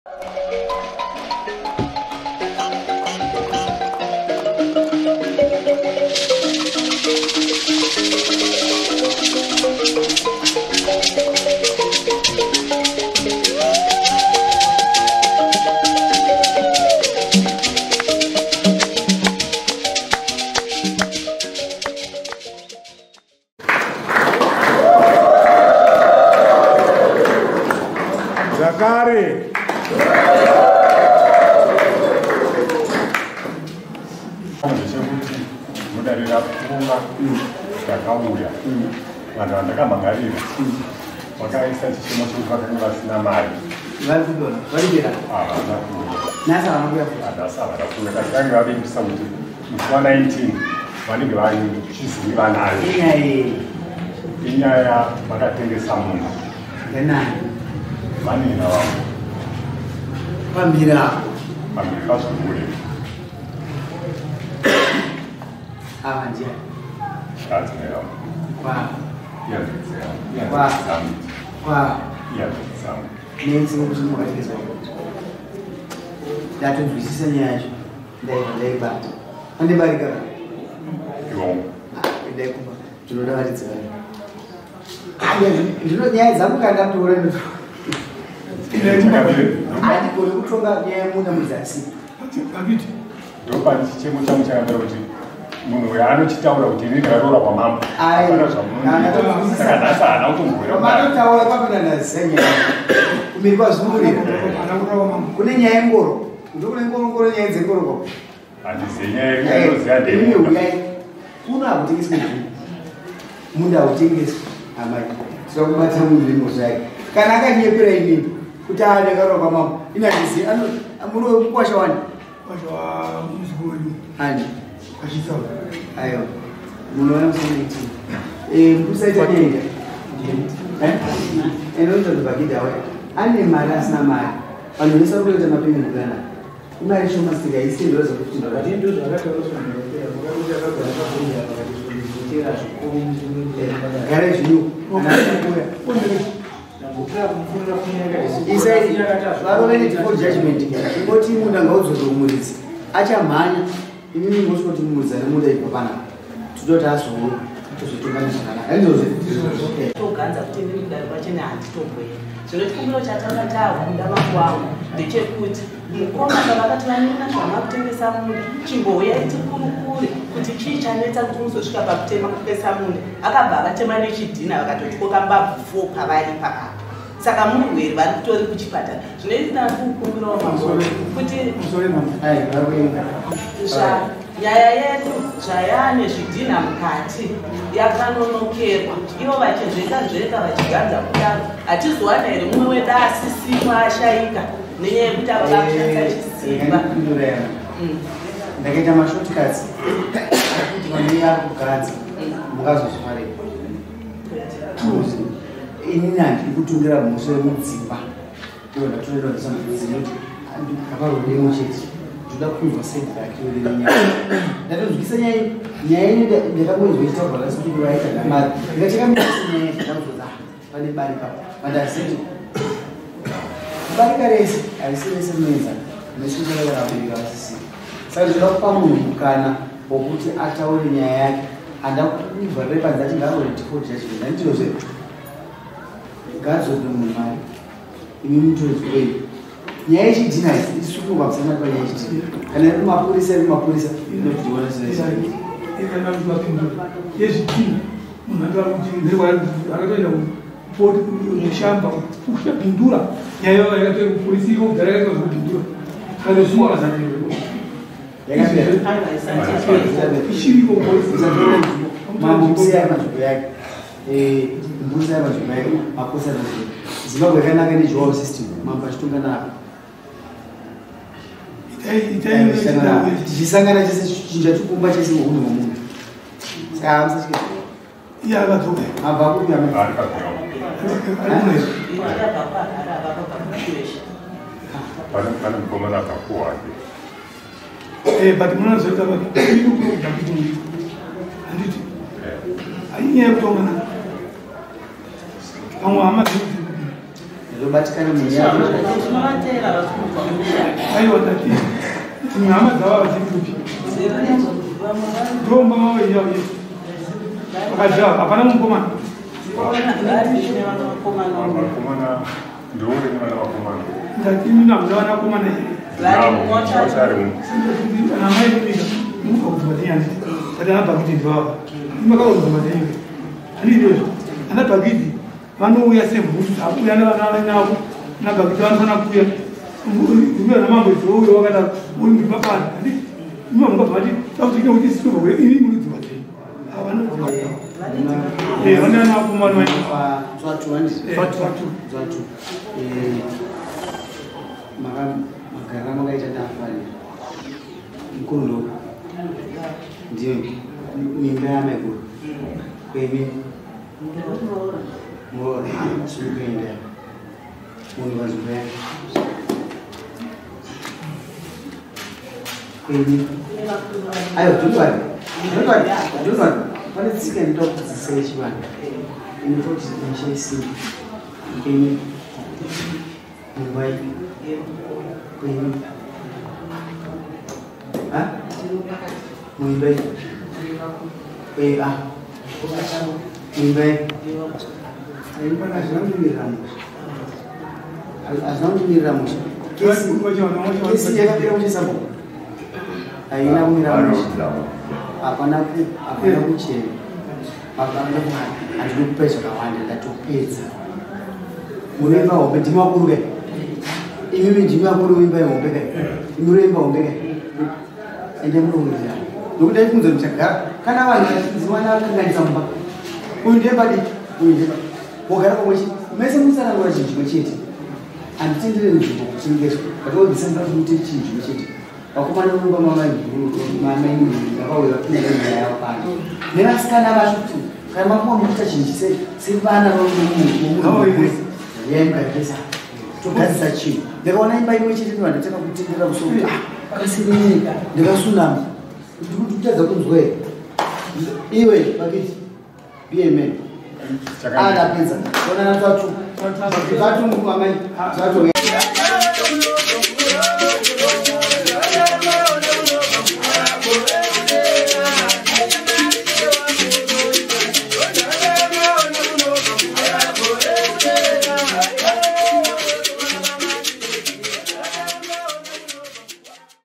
Zvakare ndechekuti mudare rapfuura ndakauya, vanhu vandakamhangarira vakaisa chichemo chekuti vakanga vasina mari. Vari kudona varibera. Havana kuuya. Nhasi havana kuuya futi. Nhasi havana kuuya, kasi vange vavimbisa kuti musi wa19 vanenge vachizivi vanayo. Inyaya yei? Inyaya vakatengesa munhu. Ngenani? Vanina vavo. Pambira apo. Pambiri pazvigure. Ava ndiani? Adzimai vavo. Kwa. Ihanzvadzi yangu. Kwa. Ihanzvadzi dzangu. Kwa. Ihanzvadzi dzangu. Nenzi wekuti mukatengeswa. Ndatonzwisisa nyaya yacho. Ndaibva ndaibata. Andibarika. Iwo. Endai kumba. Tinoda varidzi vayo. Ndino nyaya dzangu kana ndatora ndino. Handigoni kutonga nyaya yemunda mudzasi. Ndopane chichemo changu chakamira kuti munhu uyo anochitaura kuti ini ndakaroora kwamambo. Ai. Hapana zvamunondiita. Saka nhasi haana kutomboera kudare. Matotaura kwapinda ndaziva nyaya. Kumiri kwazvumurira. Kune nyaya yengoro. Ndokune ngoro ngoro nyaya dzengoro kwa. Handizivi nyaya yandinoziva Imi ndeyemunda. uyai. Kuno hakutengeswi zvinhu. Munda hautengeswi amai. Tinoda kubata munhu nemhosva yake. Kana akanyepera inini kuti ndakaroora kwamambo. Ini handizivi ano murume mukwasha wani. Kwasha wa muzukuru wedu. Ani. Kwachitsaura. Aiwa. Munoona musi 19. Musaita nyaya. Enoita kuti bhagidha waya. Ane mari asina mari. Vanhu vese vari kuita mapayment plan. Imari shoma sika isi ndoza kuti gare zvino. Ana kuuya. Isai varove nedefault judgment. Ingoti munda ngaudzorwe kumuridzi. Achamhanya. Imimi mosvika muridzi ane munda ibva panapa. Tototi azouya tozotonga zvakanaka. Handizvozvo? Toganza kuti inini kudare kwachena handitombweni. Zvino chikumbiro chatanga taakunda mambo wangu ndechekuti mukoma pavakati vanina zvamakutengesa munda, chimbouyai tikurukure kuti chii chanetsa kuti muzosvika pakutema kutengesa munda. Akabva avatema nechidhina vakatotyoka mbabvu 4 pavari papapo. Saka murwere vari kutori kuchipatara. Zvinoita kukumbirawo mambo kuti Ai, vakuenda. Nyaya yedu zvayane zvidhina mukati yakanonokerwa, ivo vachinzveka nzveka vachiganza kudaro, hatizowana here mumwe wedu asisipo ashaika nenyaya yekuti ava vakushandisa chisimba? Ndakandipindura yana. Ndakaita mashortcuts kuti vanhu ari kuganza mungazozvarei. Inini handidi kutungira mhosva yemudzimba. Ndo ndatorerwa ndisambudzino kuti kaparwedemo chete. Ndoda kunzwa side rake renyaya. Ndatonzwisa nyaya nyaya ino ndakangonzwa ichitaurwa last week vaita namari. Ndikachekamisa nyaya ndakanzwa pane barika. Mandaziti barika rese harisi rese rinoenzana. Nesvikara vabereki vasisiri. Saka ndinoda kupa munhu mukana wokuti ataure nyaya yake. Handa kuvharire panze ati ngaarore default judgment. Handitozve ngadzorere munhu mari. Imi mutore zvikwei. Nyaya yechidhina idzi isu tinobva panyaya yechidhina. Kana iri kumapurisa iri kumapurisa inotiona sei. Yezvidhina munhu anotaura kuti akatoenda kushamba kusvika Bindura, nyaya iyoyo yakatoenda kupolisi iko kudhara yakaitwa zvekubhindura akatosungwa akazanirwa. Yakapera. Ichiriko kupolisi. Mambo musiyai panzvimbo yake. Musiyai panzvimbo yake. Makosa panzvimbo. Zimbabwe yakanaka nedual system. Mambo achitonga nako. Tichisangana chese chinja chikumba chese muhunhu hwemunhu. Saka musatye. Iye akadzoka. Abva kupi amai? Ari pagero. Vakabva kwaHarare, vakabva kuChiweshe. Pane mukomana akapuwa-ke. But munozoita kuti handiti inyaya yekutongana pamwe hama dzedu dziri kupinda. Ndobatikana munyaya. Tinovatera vari kumusha. Aiwa ndati hama dzavo vadzikupi. Ndomba mavo iya uye. Vakadzi ava hapana mukomana. Vakomana ndoure nevana vakomana. Ndati imi hamuna vanakomana here? Varimo. Ana mai kunyika mukakudzimba dzenyu handiti. Tati ana bhagidhi ndivava. Imi makakudzimba dzenyu. Handiti izvozvo. Ana bhagidhi vanouya semhuri dzavo nevana navo. Ana bhagidhi vanofanira kuuya. Uya namambo dzouya wakadaro uri mudzimba pano. Handiti imi mukabva mati takuti kuti sikubva imi muri dzimba dzenyu. Havana dzimba dzavo. Vane vana vakomana vaini. Tswatu handiti? Tswatu. Magara makaita ndafarira. Mukondo. Ndiyo mimba yamaiguru. Kwemi. Muroora. Sikuenda. Munhu vazimba yake. Kwemi. Ayo, don't worry. Don't worry. Don't worry. Pane tsika inoita kudzidzisa yechivanhu. Inoita kuti misha isimbe. Kwemi. Mumbai. Kwemi. Ha? Mumbai. Ah. Mumbai. Hazvina kundimirira musha. Hazvina kundimirira musha. Kesi yakapera kuchisambo. Haina kumira musha. Hapana kuchena. Handina kupa zvakawanda ndatopedza. Munoimba hombe ndimi vakuru kai. Imimi ndimi vakuru muimba yehombe kai. Imi munoimba hombe kai. Ende munowirirana. Nokuti aifunza kuti muchagara kana vanhu vachidziwana vakanganisa mumba. Uyu ndiye padiki, uyu ndiye padiki. Wogara pamwe chete. Mese musanangura chinhu chimwe chete. Handitendere nzvimbo kutengeswa. Ndatovabvisa mvura kuti muite chinhu chimwe chete. Vakomana vomumba mamainini vakauya vapinda nenyaya yavo pano. Nevasikana vacho kuti kana makuwa mukuita chinhu sevana vomunhu uyai mugadzirisa. Togadzirisa chinhu. Ndakaona imba imwe chete ndobva ndatanga kutendera musoro kuti kasirini ndakasunama. Ndikutadza kunzwa here? Iwe pakiti be a man. Ndapedza. Onana twatu. Twatu amai. Twatu.